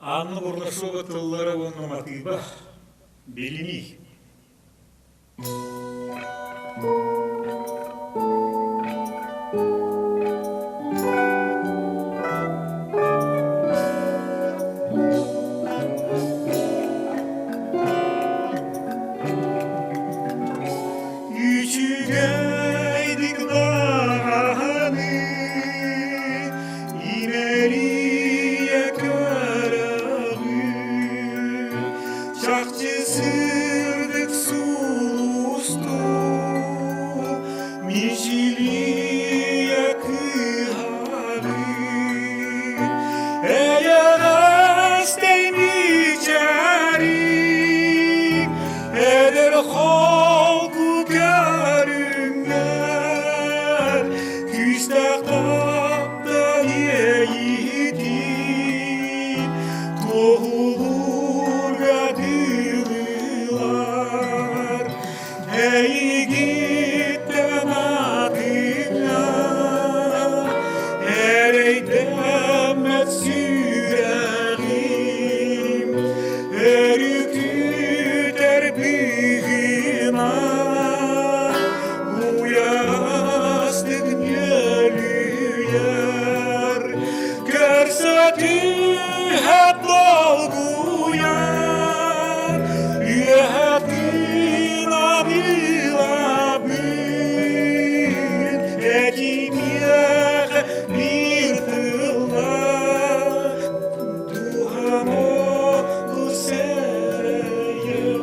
Анна Бурнашова тыллара уонна матыыба Билинии. Үчүгэйдик даҕаны имэрийэ көрөҕүн, чахчы сырдык сулустуу мичилийэ кыһаҕын. Эйэҕэстэй мичээриҥ эдэр холку көрүҥҥэр күүстээх таптал иэйиитин туоһулуурга дылылар. Эйигиттэн атыҥҥа эрэйдэммэт сүрэҕим өрүкүтэр быһыына уйаҕастык нүөлүйэр көрсө түһэ долгуйар үөһэ тыынабылабын этимиэхэ биир тыллаах дууһам олус эрэйэр.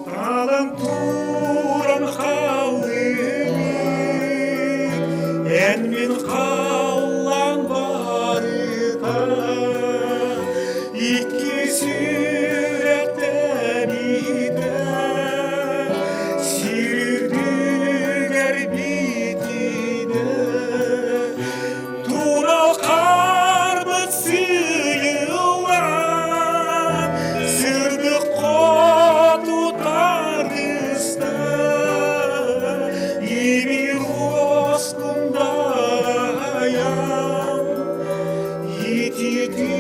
Талан туран хааллыбыт, эн мин халлаан барыта, икки сүрэхтэниитэ, сир үрдүгэр битинэ, Турал харбыт сыыйыллан, сырдык хоту тардыста, ибир уоскундайан, ити.